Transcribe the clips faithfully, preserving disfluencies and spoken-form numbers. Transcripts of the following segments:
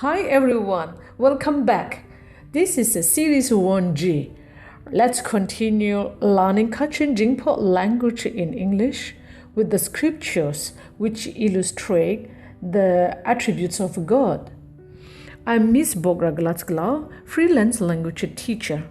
Hi everyone, welcome back. This is the series one G. Let's continue learning Kachin Jingpo language in English with the scriptures which illustrate the attributes of God. I'm Miss Bogra Glatskla, freelance language teacher.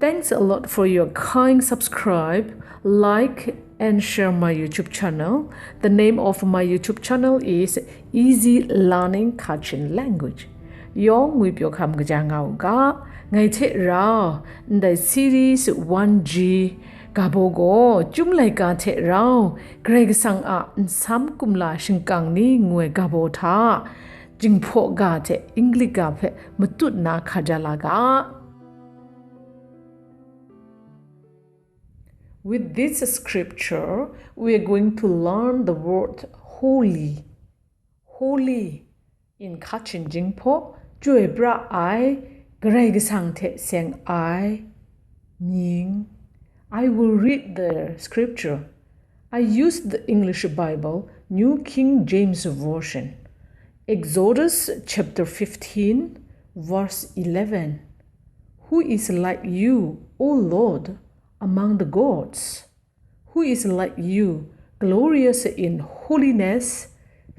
Thanks a lot for your kind subscribe, like, and share my YouTube channel. The name of my YouTube channel is Easy Learning Kachin Language. Yawng ngwi pyaw hkam kaja nga u ga, ngai hte rau, ndai series one G ga baw gaw, Chyum Laika hte rau, Karai Kasang a nsam kumla shingkang ni ngu ai ga baw hta, Jingpo ga hte English ga hpe matut na hkaja la ga. With this scripture, we are going to learn the word holy. Holy in Kachin Jingpo, chyoi pra ai, Karai Kasang hte seng ai mying. I will read the scripture. I use the English Bible, New King James Version. Exodus chapter fifteen, verse eleven. Who is like you, O Lord, among the gods? Who is like you, glorious in holiness,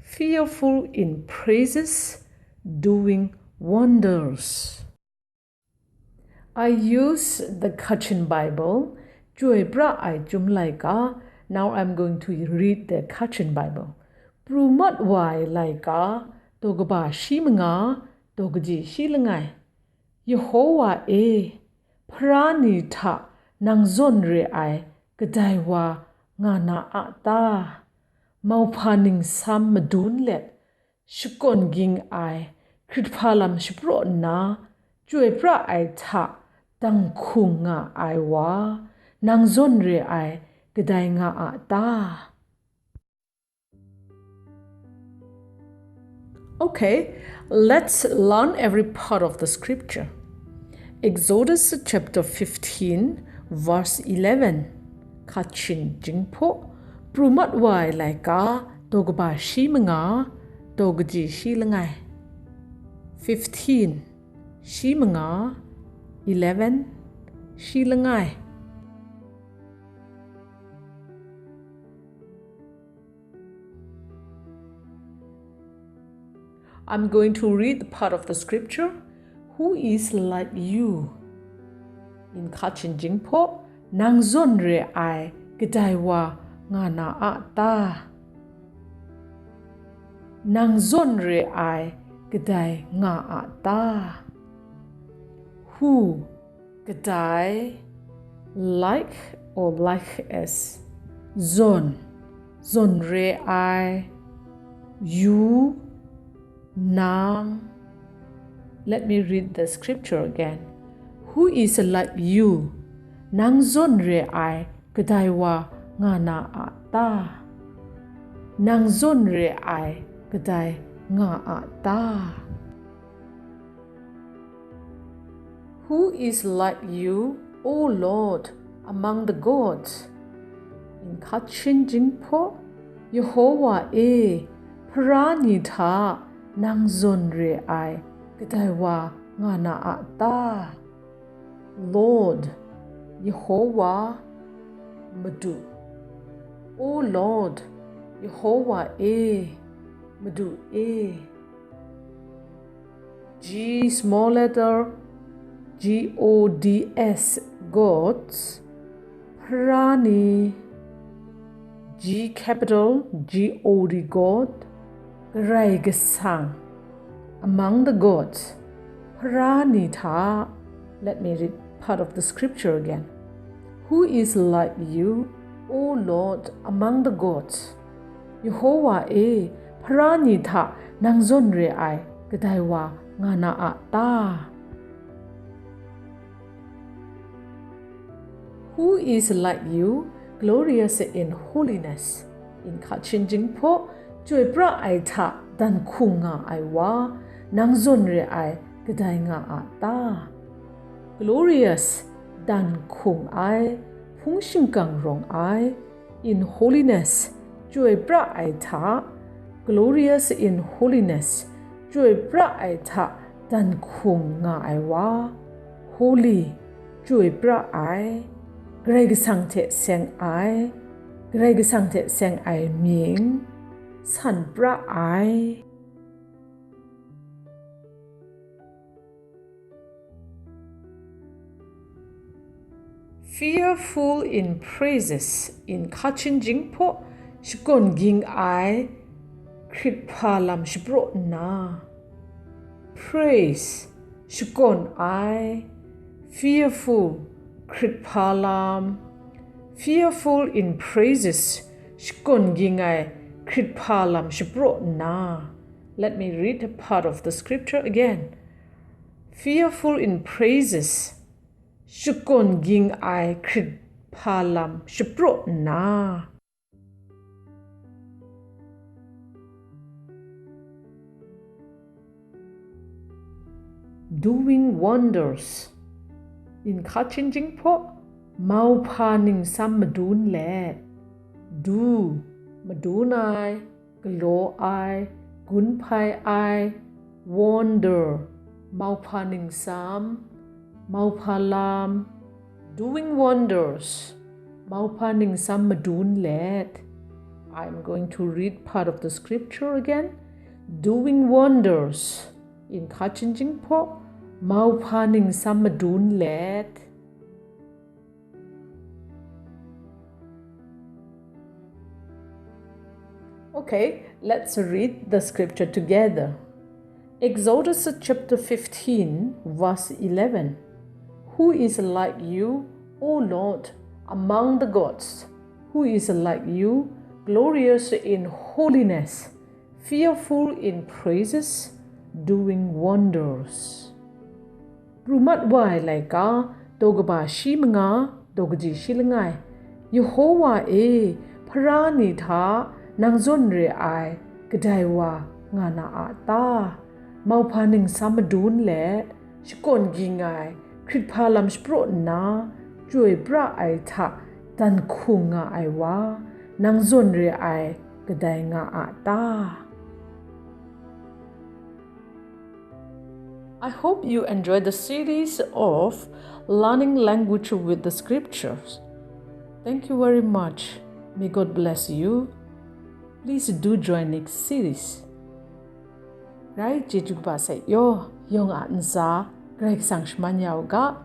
fearful in praises, doing wonders? I use the Kachin Bible, Chyoi Pra Ai Chyum Laika. Now I'm going to read the Kachin Bible. Pru mat wa ai laika, daw kaba shi manga, daw kaji shi langai. Yehowa e, hpara ni hta nang zawn re ai kadai wa nga na a ta? Mauhpa ningsam madun let, shakawn ging ai, hkrit hpa lam shapraw nna, chyoi pra ai hta dang hkung nga ai wa, nang zawn re ai kadai nga a ta? Okay, let's learn every part of the scripture. Exodus chapter fifteen, verse eleven. Kachin Jingpo, pru mat wa ai laika, daw kaba shi manga, daw kaji shi langai. Fifteen, shi manga, eleven, shi langai. I'm going to read the part of the scripture, Who is like you? In Kachin Jingpo, nang zawn re ai kadai wa nga na a ta? Nang zawn re ai kadai nga a ta? Who, kadai, like or like as, zawn, zawn re ai, you, nang. Let me read the scripture again. Who is like you? Nang zawn re ai kadai wa nga na a ta? Nang zawn re ai kadai nga a ta? Who is like you, O Lord, among the gods? In Kachin Jingpo, Yehowa e, hpara ni hta nang zawn re ai kadai wa nga na a ta? Lord, Yehowa, Madu. O Lord, Yehowa e, Madu e. G small letter, G O D S, gods, hpara ni, G capital, G O D, God, Karai Kasang, among the gods, hpara ni hta. Let me read part of the scripture again. Who is like you, O Lord, among the gods? Yehowa e, hpara ni hta nang zawn re ai kadai wa nga na a ta? Who is like you, glorious in holiness? In Kachin Jingpo, chyoi pra ai hta dan hkung nga ai wa, nang zawn re ai kadai nga a ta? Glorious, dan hkung ai, hpung shingkang rawng ai, in holiness, chyoi pra ai hta, glorious in holiness, chyoi pra ai hta dan hkung nga ai wa, holy, chyoi pra ai, Karai Kasang hte seng ai, Karai Kasang hte seng ai mying, san pra ai. Fearful in praises in Kachin Jinghpaw shakawn ging ai hkrit hpa lam shapraw nna, praise, shakawn ai, fearful, hkrit hpa lam, fearful in praises, shakawn ging ai hkrit hpa lam shapraw nna. Let me read a part of the scripture again. Fearful in praises, shakawn ging ai hkrit hpa lam shapraw nna, doing wonders in Kachin Jinghpaw, mauhpa ningsam madun let, do, madun ai, galaw ai, gun hpai ai, wonder, mauhpa ningsam, mauhpa lam, doing wonders, mauhpa ningsam madun let. I'm going to read part of the scripture again. Doing wonders in Kachin Jinghpaw, mauhpa ningsam madun let. Okay, let's read the scripture together. Exodus chapter fifteen, verse eleven. Who is like you, O Lord, among the gods? Who is like you, glorious in holiness, fearful in praises, doing wonders? Pru mat wa ai laika, daw kaba shi manga, daw kaji shi langai. Yehowa e, hpara ni hta nang zawn re ai kadai wa nga na a ta? Mauhpa ningsam madun let, shakawn ging ai hkrit hpa lam shapraw nna, chyoi pra ai hta dan hkung nga ai wa, nang zawn re ai kadai nga a ta? I hope you enjoy the series of learning language with the scriptures. Thank you very much. May God bless you. Please do join next series. Rai, chyeju kaba sai yaw, yawng a ntsa, Karai Kasang shaman ya u ga,